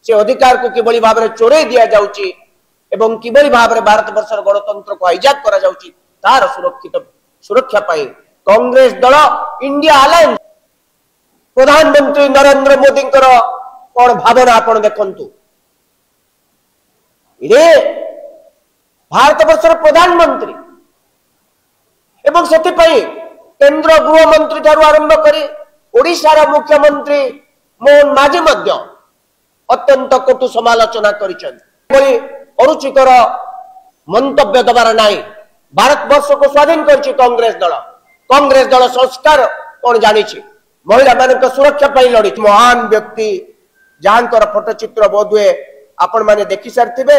ସେ ଅଧିକାରକୁ କିଭଳି ଭାବରେ ଚୋରେଇ ଦିଆଯାଉଛି ଏବଂ କିଭଳି ଭାବରେ ଭାରତବର୍ଷର ଗଣତନ୍ତ୍ରକୁ ହାଇଜାକ୍ କରାଯାଉଛି, ତାର ସୁରକ୍ଷା ପାଇଁ କଂଗ୍ରେସ ଦଳ, ଇଣ୍ଡିଆ ଆଲାଏନ୍ସ। ପ୍ରଧାନମନ୍ତ୍ରୀ ନରେନ୍ଦ୍ର ମୋଦୀଙ୍କର କଣ ଭାବନା ଆପଣ ଦେଖନ୍ତୁ। ଇରେ ଭାରତବର୍ଷର ପ୍ରଧାନମନ୍ତ୍ରୀ ଏବଂ ସେଥିପାଇଁ କେନ୍ଦ୍ର ଗୃହମନ୍ତ୍ରୀ ଠାରୁ ଆରମ୍ଭ କରି ଓଡ଼ିଶାର ମୁଖ୍ୟମନ୍ତ୍ରୀ ମୋହନ ମାଝୀ ମଧ୍ୟ ଅତ୍ୟନ୍ତ କଟୁ ସମାଲୋଚନା କରିଛନ୍ତି। ଏଭଳି ଅରୁଚିକର ମନ୍ତବ୍ୟ ଦେବାର ନାହିଁ। ଭାରତବର୍ଷକୁ ସ୍ୱାଧୀନ କରିଛି କଂଗ୍ରେସ ଦଳ। କଂଗ୍ରେସ ଦଳ ସଂସ୍କାର କଣ ଜାଣିଛି, ମହିଳାମାନଙ୍କ ସୁରକ୍ଷା ପାଇଁ ଲଢିଛି। ମହାନ ବ୍ୟକ୍ତି ଯାହାଙ୍କର ଫଟୋଚିତ୍ର ବୋଧହୁଏ ଆପଣମାନେ ଦେଖି ସାରିଥିବେ,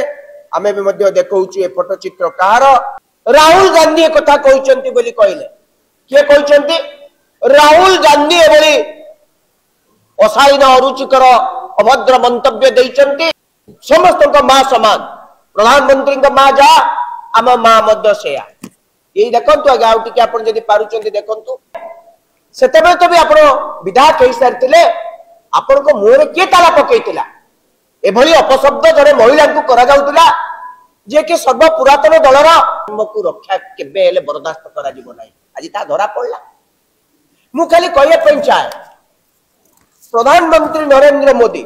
ଆମେ ବି ମଧ୍ୟ ଦେଖାଉଛୁ ଏ ଫଟୋଚିତ୍ର କାହାର। ରାହୁଲ ଗାନ୍ଧୀ କଥା କହିଛନ୍ତି ବୋଲି କହିଲେ। କିଏ କହିଛନ୍ତି? ରାହୁଲ ଗାନ୍ଧୀ ଏଭଳି ଅଶାଳୀନ, ଅରୁଚିକର, ଅଭଦ୍ର ମନ୍ତବ୍ୟ ଦେଇଛନ୍ତି। ସମସ୍ତଙ୍କ ମା ସମାନ, ପ୍ରଧାନମନ୍ତ୍ରୀଙ୍କ ମା ଯାହା, ଆମ ମା ମଧ୍ୟ ସେୟା। ଏଇ ଦେଖନ୍ତୁ ଆଜ୍ଞା, ଆଉ ଟିକେ ଆପଣ ଯଦି ପାରୁଛନ୍ତି ଦେଖନ୍ତୁ। ସେତେବେଳେ ତ ବି ଆପଣ ବିଧାୟକ ହେଇସାରିଥିଲେ, ଆପଣଙ୍କ ମୁହଁରେ କିଏ ତାଲା ପକେଇଥିଲା? ଏଭଳି ଅପଶବ୍ଦ ଜଣେ ମହିଳାଙ୍କୁ କରାଯାଉଥିଲା, ଯିଏକି ସର୍ବ ପୁରାତନ ଦଳର ରକ୍ଷା କେବେ ହେଲେ ବରଦାସ୍ତ କରାଯିବ ନାହିଁ। ଆଜି ତାହା ଧରା ପଡିଲା। ମୁଁ ଖାଲି କହିବା ପାଇଁ ଚାହେଁ, ପ୍ରଧାନମନ୍ତ୍ରୀ ନରେନ୍ଦ୍ର ମୋଦୀ,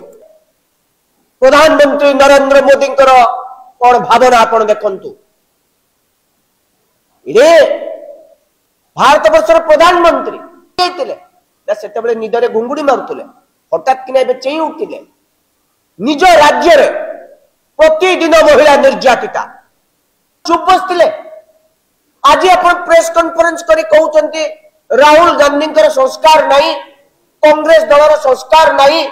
ପ୍ରଧାନମନ୍ତ୍ରୀ ନରେନ୍ଦ୍ର ମୋଦୀଙ୍କର କଣ ଭାବନା ଆପଣ ଦେଖନ୍ତୁ। ଇରେ ଭାରତବର୍ଷର ପ୍ରଧାନମନ୍ତ୍ରୀ ହେଇଥିଲେ ନା ସେତେବେଳେ ନିଦରେ ଘୁଙ୍ଗୁଡି ମାରୁଥିଲେ, ହଠାତ୍ କିନା ଏବେ ଚେଇଁ ଉଠିଲେ? ନିଜ ରାଜ୍ୟରେ ପ୍ରତିଦିନ ମହିଳା ନିର୍ଯାତିତା, ଚୁପ୍ ବସିଥିଲେ। ଆଜି ଆପଣ ପ୍ରେସ କନଫରେନ୍ସ କରି କହୁଛନ୍ତି ରାହୁଲ ଗାନ୍ଧୀଙ୍କର ସଂସ୍କାର ନାହିଁ, କଂଗ୍ରେସ ଦଳର ସଂସ୍କାର ନାହିଁ।